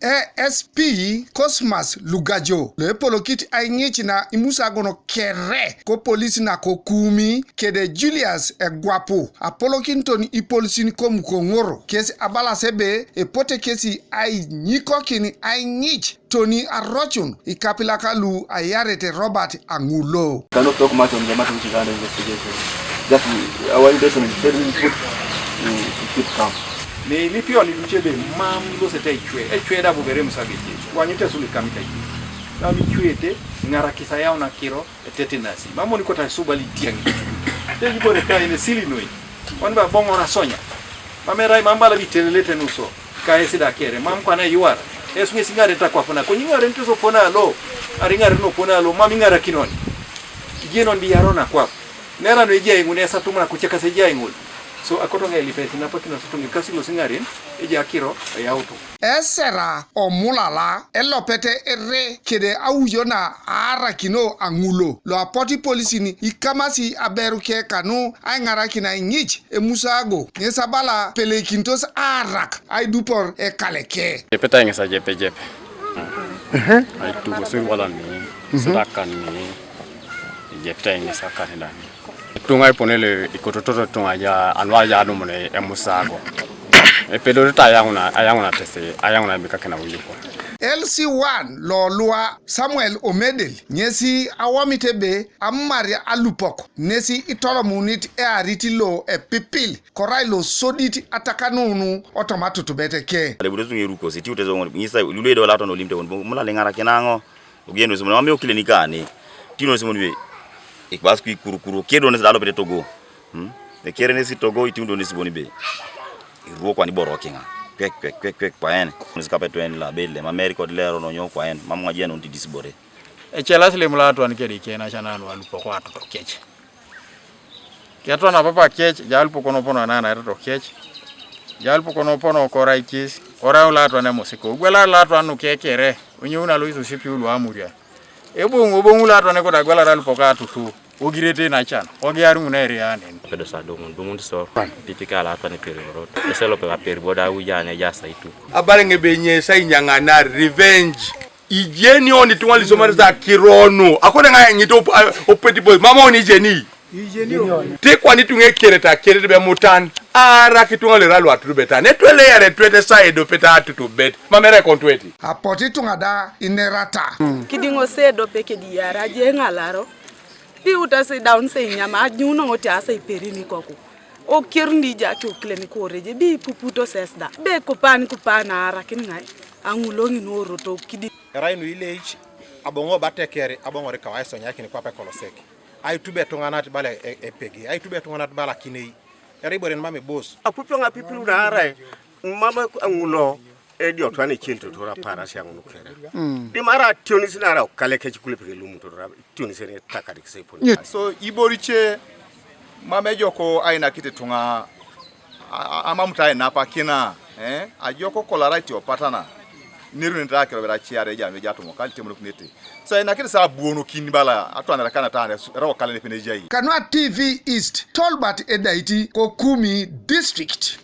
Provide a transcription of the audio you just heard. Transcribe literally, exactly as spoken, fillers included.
A S P Cosmas Lugajo lo epolokit aiŋic na imusagon kere ko polis nako Kumi kede Julius Egwapu apolokiniton ipolisin komukoŋor kes abalas ebe epote kesi ainyikokin aiŋic toni arocun ikapilak lu ayarete Robert Aŋulo. Cannot talk much on the matter which is under investigation. Just uh, our intention is very good to, to keep calm. Ni lipion iduce be mam ilosete ecwe ecwe da bubere musageje wanyute suli kamita icwe. Nami icwete ŋarakisa yauna kiro etetenasi mamoni kota subali tiaŋ. Tejibore kaine silinoi. Wan ba boŋora sonya. Mamerai mambala bitelelete nuso. Ka esida kere mam kwana yuwara. Esu ŋesi ŋaren takwapuna konyi ŋaren teso pona lo. Ari ŋaren no pona lo mam iŋarakinoni. Ijenon di yarona kwap. Nera no ejai ŋun esatumuna kucakasa ejai ŋun. So akoto ŋa elipesi napakino sotuŋi kasi lo siŋaren eja kiro eyautu. Esera omulala elopete ere kede aujo na aarakino aŋulo lo apot ipolisin ikamasi aberuke kanu aiŋarakin aiŋic emusago ŋes abala peleikintos aarak aidupor ekaleke. Epeta ŋes ajepejepe. Aituko sirwalan ni sirakan ni ejepita ŋes akanidani. Ituŋa iponele ikotototo ituŋa aja anu aja adumun emusago. Epedorete ayaŋuna ayaŋuna tese ayaŋuna ebikakina wuyuko. L C one lolua Samuel Omedel ŋesi awomit ebe amumar alupok ŋesi itolomunit earit lo epipil korai lo sodit atakanunu otoma tutubet ke. Alebudos ŋerukosi tiutese ŋol ŋisa lulu edo laton olimte ŋol mulaliŋarakinaŋo. Ogienosi mono mam eokile nikane. Tiunosi mono be ikbas kui kurukuru kiedones da lopete togo. Hmm? Ekerenesi togo itiudones bon be iruo kwani boro kiŋa. Kwek kwek kwek kwek paen. Nesi kapetwen la bele mameri kod lero no nyo kwaen mam ŋajian on tidis bore. Echelas lem lo atwan kede ikenasha nanu alupok atotokech. Keton apapa kec, ejai lupokono pono anana erot kec, ejai lupokono pono korai kes, korai lo atwan emosiko, ogwela lo atwan nukekere, onyoun alo isosipio lu amuria. Eboŋu, oboŋu lo atwan ekoda agwela da lupoko atutu, ogirete nacan, ogiar ŋun erianen. Pedo sa dumun, dumun so, tipika lo atwan eperiorot, eselope aper boda awijan eja sa ituk. Abare ŋebe nye sa inyaŋanar, revenge. Ijeni oni tuŋa lisomari sa kironu akone ŋa eŋit opeti boy mama oni ijeni. Ti kwani tuŋa ekeret akeret be mutan ara kituŋa lera luaturubetan etwele yare twete sa edopet atutubet mamere kontweti. Apoti tuŋa da inerata. Kidiŋo se edope kediara jeŋalaro. Piuta se daun se inyama anyuno ŋote asa iperini koku. Okier nija kiukilen koreje bi puputo sesda be kupan kupan arakin ŋai. Aŋuloŋin oroto kidi. Erai nuileic aboŋo batekeri aboŋori kau aisonyakin kwape kolosek. Aitube etuŋanat bala epegi aitube etuŋanat bala kinei. Erai ibore mam ebos. Apupi ŋapipilu naarai mam aŋulo. Edio twan ecel totor apar asiaŋ nukere. Dimara ationis nara okale kec kulepek elumutor ationis ene takadikis epon. So iborice mam ejoko ainakit ituŋa amamut ainapakina. Ajoko kolarai tiopatana nerunete akirobet aciar ejam ejatomo kalitemonokinete. So ainakit sa abuonokin bala atwanare kanatan erau okale nepen ejai. Kanua T V East, Tolbert Edaiti, Kokumi District.